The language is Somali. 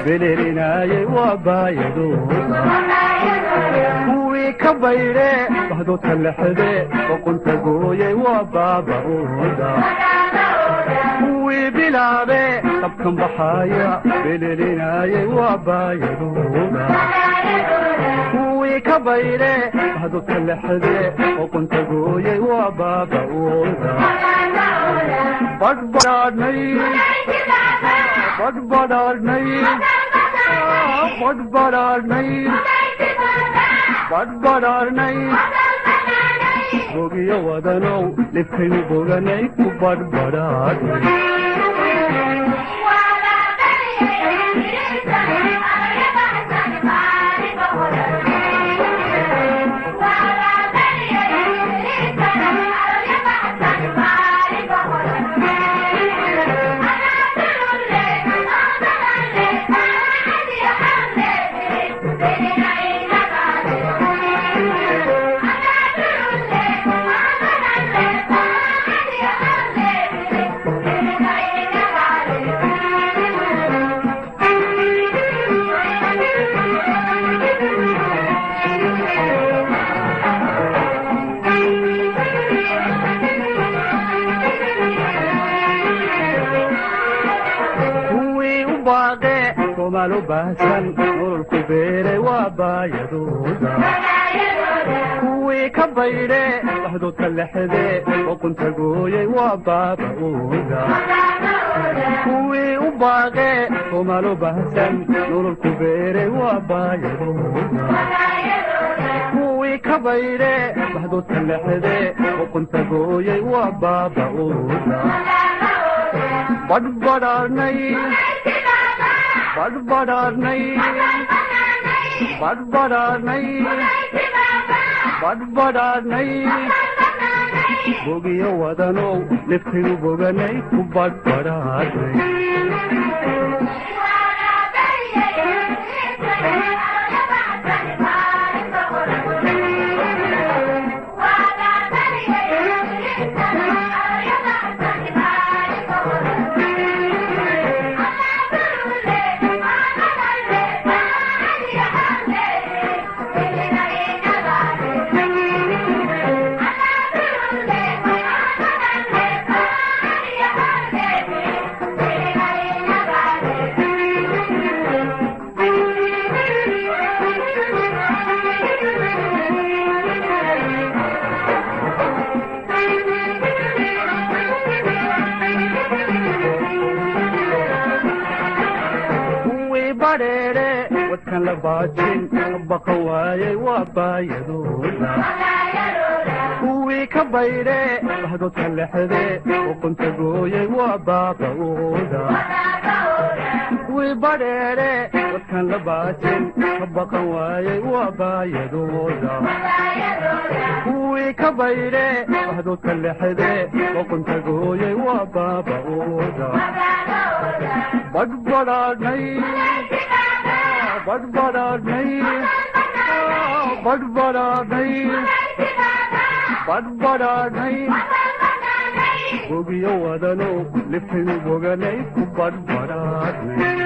Belelinaayay waa baayadooda. Kuwii ka baydhe bahdoodka lexde boqonta gooyay waa baaba'ooda. Kuwii bilaabe dabkan baxaaya belelinaayay waa baayadooda. Kuwii ka baydhe bahdoodka lexde boqonta gooyay waa baaba'ooda. Badhbadhaadhnay, badhbadhaadhnay, badhbadhaadhnay, badhbadhaadhnay. Bogiyo wadanow libkaynu boganay ku badhbadhaadhnay. Kuwii u baaqee Soomaal u baahsan nololku beeray waa baayadooda. Kuwii ka baydhe bahdoodka lexde boqonta gooyay waa baaba'ooda. Kuwii u baaqee Soomaal u baahsan nololku beeray waa baayadooda. Kuwii ka baydhe bahdoodka lexde boqonta gooyay waa baaba'ooda. Badhbadhaadhnay, badhbadhaadhnay, badhbadhaadhnay, badhbadhaadhnay. Bogiyo wadanow libkaynu boganay ku badhbadhaadhnay. Kuwii badheedhe wadkan la baajin baqan waayay waa baayadooda. Kuwii ka baydhe bahdoodka lexde boqonta gooyay waa baaba'ooda. Kuwii badheedhe wadkan la baajin ka baqan waayay waa baayadooda. Kuwii ka baydhe bahdoodka lexde boqonta gooyay waa baaba'ooda. Badhbadhaadhnay, badhbadhaadhnay, badhbadhaadhnay, badhbadhaadhnay. Bogiyo wadanow libkaynu boganay ku badhbadhaadhnay.